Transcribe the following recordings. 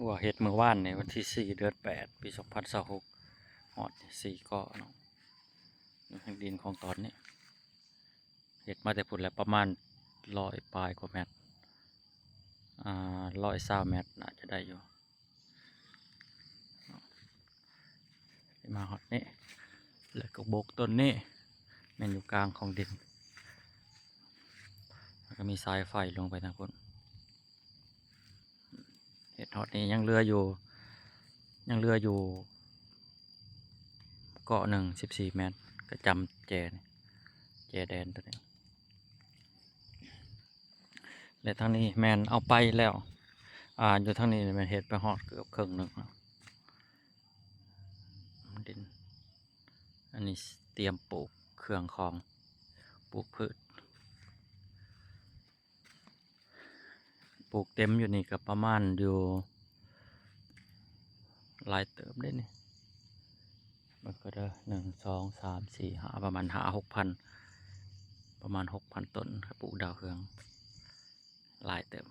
ຫົວເຮັດມື້ວານນີ້ ວັນທີສີ່ ເດືອນແປດ ປີສອງພັນຊາວຫົກ ຮອດສີ່ເກາະເນາະ. ນີ້ແຮ່ງດິນຂອງຕອນນີ້ ເຮັດມາແຕ່ພຸ້ນແຫຼະ ປະມານຮ້ອຍປາຍກວ່າແມັດ ອ່າ ຮ້ອຍຊາວແມັດ ໜ້າຈະໄດ້ຢູ່. ມາຮອດນີ້ ແລ້ວກໍບົກຕົ້ນນີ້ ແມ່ນຢູ່ກາງຂອງດິນ ແລ້ວກໍມີສາຍໄຟລົງໄປທາງພຸ້ນ. ເຮັດຮອດນີ້ຍັງເຫຼືອຢູ່ ຍັງເຫຼືອຢູ່ເກາະໜຶ່ງ ສິບສີ່ແມັດ ກະຈຳແຈ ແຈແດນໂຕນີ້. ແລະ ທາງນີ້ແມ່ນເອົາໄປແລ້ວ ອ່າ ຢູ່ທາງນີ້ແມ່ນເຮັດໄປຮອດເກືອບເຄິ່ງໜຶ່ງແລ້ວ ດິນ. ອັນນີ້ຕຽມປູກເຄື່ອງຂອງ ປູກພືດ. ປູກເຕັມຢູ່ນີ້ກໍປະມານຢູ່ຫຼາຍເຕີບເດ້ນີ້ ເບິ່ງກໍເດີ ໜຶ່ງ ສອງ ສາມ ສີ່ ຫ້າ ປະມານຫ້າ ຫົກພັນ ປະມານຫົກພັນຕົ້ນ ປູກດາວເຮືອງຫຼາຍເຕີບ.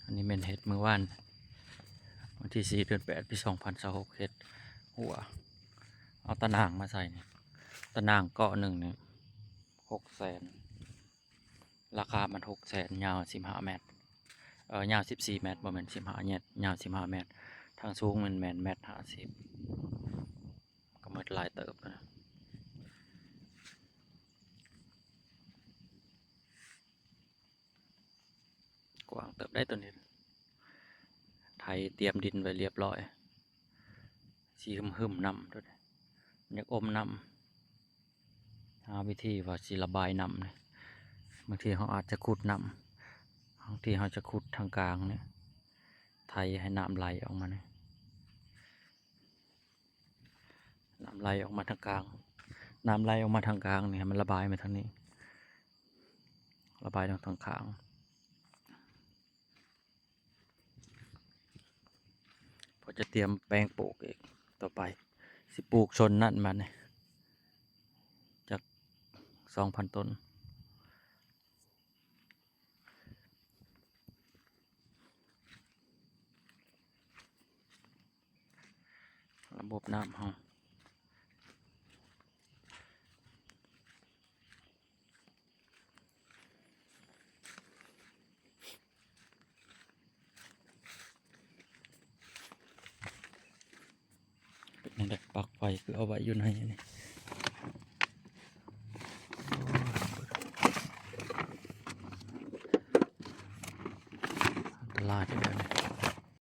ອັນນີ້ແມ່ນເຮັດມື້ວານ ວັນທີສີ່ ເດືອນແປດ ປີສອງພັນຊາວຫົກ ເຮັດຫົວ ເອົາຕາໜ່າງມາໃສ່ນີ້ ຕາໜ່າງເກາະໜຶ່ງນີ້ ຫົກແສນ ລາຄາມັນຫົກແສນ ຍາວສິບຫ້າແມັດ ເອີ ຍາວສິບສີ່ແມັດ ບໍ່ແມ່ນສິບຫ້າແມັດ ຍາວສິບຫ້າແມັດ ທາງສູງມັນແມ່ນແມັດຫ້າສິບ ກໍໝົດຫຼາຍເຕີບນະ ກວ້າງເຕີບໄດ໋ໂຕນີ້ ໄຖຕຽມດິນໄວ້ລຽບລ້ອຍ ຊິຫຶມໆ ນ້ຳໂຕນີ້ ຢາກອົມນ້ຳ ຫາວິທີວ່າຊິລະບາຍນ້ຳນີ້ ບາງທີເຮົາອາດຈະຂຸດນ້ຳ ບາງທີເຮົາຈະຂຸດທາງກາງນີ້ ໄຖໃຫ້ນ້ຳໄຫຼອອກມານີ້ ນ້ຳໄຫຼອອກມາທາງກາງ ນ້ຳໄຫຼອອກມາທາງກາງນີ້ ໃຫ້ມັນລະບາຍມາທາງນີ້ ລະບາຍອອກທາງຂ້າງ. ພໍຈະຕຽມແປງປູກອີກຕໍ່ໄປ ຊິປູກຊົນນັ້ນບາດນີ້ ຈັກສອງພັນຕົ້ນ. ລະບົບນ້ຳເຮົາ ເປັນຈັ່ງໃດ? ປລັກໄຟຄືເອົາໄວ້ຢູ່ໃນນີ້ ອັນຕະລາຍແບບນີ້.